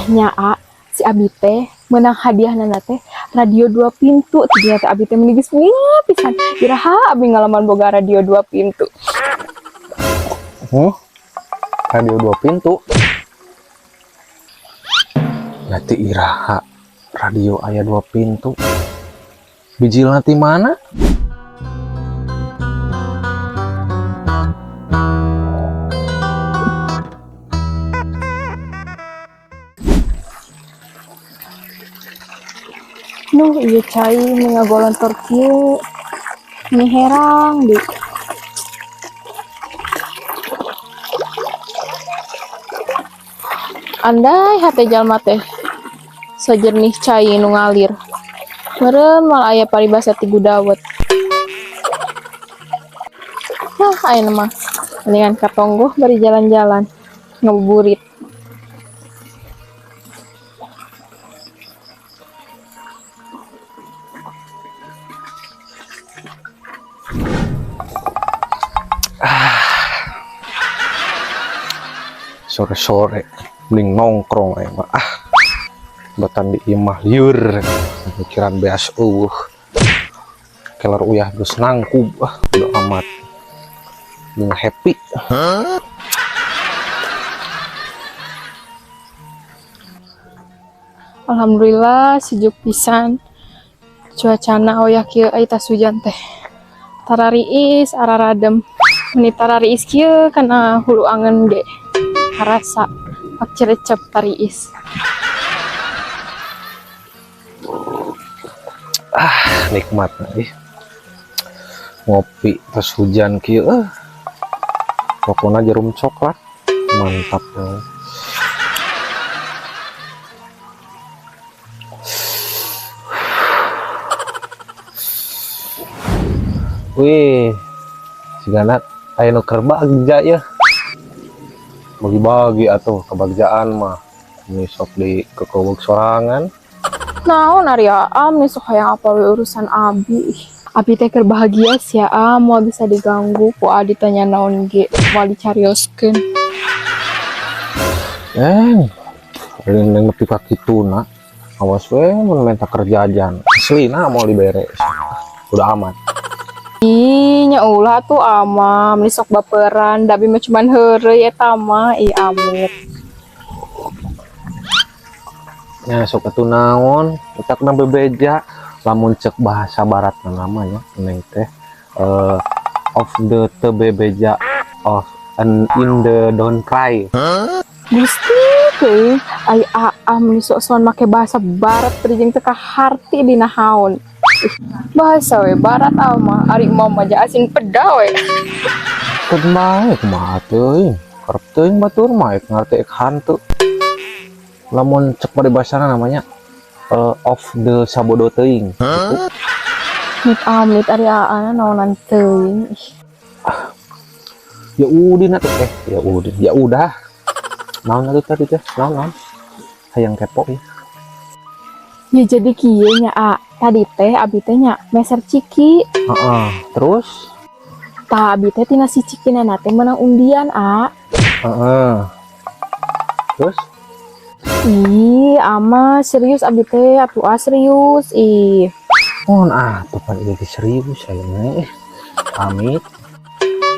Tah nya, A, si abi teh menang hadiahna teh radio dua pintu. Ternyata abi teh meni geus pisan. Iraha abi ngalaman boga radio dua pintu? Oh, radio dua pintu. Nanti iraha radio aya dua pintu? Bijil nanti mana? Nuh, ieu cai nu ngagolontor kieu. Ini herang di. Andai hate jalma teh sajernih cai nu ngalir. Meureun moal aya paribasa tigu dawet. Nah, ayeuna mah mendingan ka tonggoh bari jalan-jalan ngabuburit. Sore-sore mending nongkrong aing mah, ah. Batan di imah lieur, pikiran beas euweuh. Keler uyah geus nangkub, ah, udah amat. Mending happy. Alhamdulillah, sejuk pisan. Cuacana wayah kieu ai tas hujan teh. Tarariis araradem. Meni tarariis kieu kana hulu angen ge. Karasa pak cerecep tariis. Ah, nikmat ih. Ngopi terus hujan kieu, eh. Pokoknya jarum coklat. Mantap ya. Wih, sigana aya nu keur bagja ya. Bagi-bagi atuh kebagjaan mah. Ini sok di kekewek sorangan. Naon ari Aam nih, sok hayang apa we urusan abi. Ih, abi teh keur bahagia sia, Am, moal bisa diganggu ku adi tanya naon ge, moal dicarioskeun. Eh, neng nepi ka kituna. Awas we mun minta kerja jajan. Aslina mau dibere. Udah amat. Ih, nya ulah tuh ama, meni sok baperan, da abi mah cuman heureuy eta mah, ih, amit. Nya sok atuh naon, utakna bebeja. Lamun cek bahasa barat namanya neng teh of the teu bebeja of and in the don't cry. Gusti teh, ai Aam meni sok-sokan make bahasa barat teh jeung teu kaharti dina haon. Ih, bahasa we barat ama, ari mama mah asin peda we. Keun bae kumaha teuing. Karep teuing batur mah ek ngarti ek hantu. Lamun cek paribasana namanya of the sabodo teuing gitu. Amit amit, ari Aa naonan teuing. Ih. Ya udin atuh, eh, ya udin. Ya udah. Naon atuh tadi teh? Naon naon? Hayang kepo ya. Ya jadi kieu nya, A. Tadi teh abi teh nya meser ciki. Heeh. Terus? Tah, abi teh tina si cikina teh menang undian, A. Heeh. Terus? Ih, ama serius abi teh atuh, ah, serius. Ih. Oh, ah, tuh pan ieu serius aya. Eh. Amit.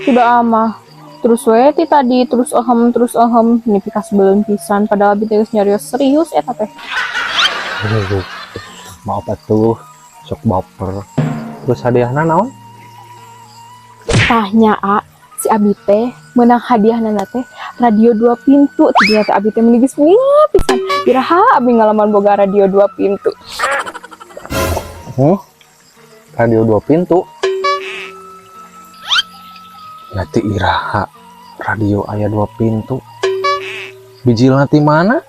Sudah ama. Terus we ti tadi terus ehem ini pikas belum pisan, padahal abi teh geus nyarios serius eta teh. Aduh, maaf atuh, sok baper. Terus hadiahna naon? Tah nya, A, si abi teh menang hadiahna teh radio dua pintu. Ternyata abi teh meni geus pisan. Iraha abi ngalaman boga radio dua pintu? Oh, radio dua pintu. Nanti iraha radio aya dua pintu? Bijil nanti mana?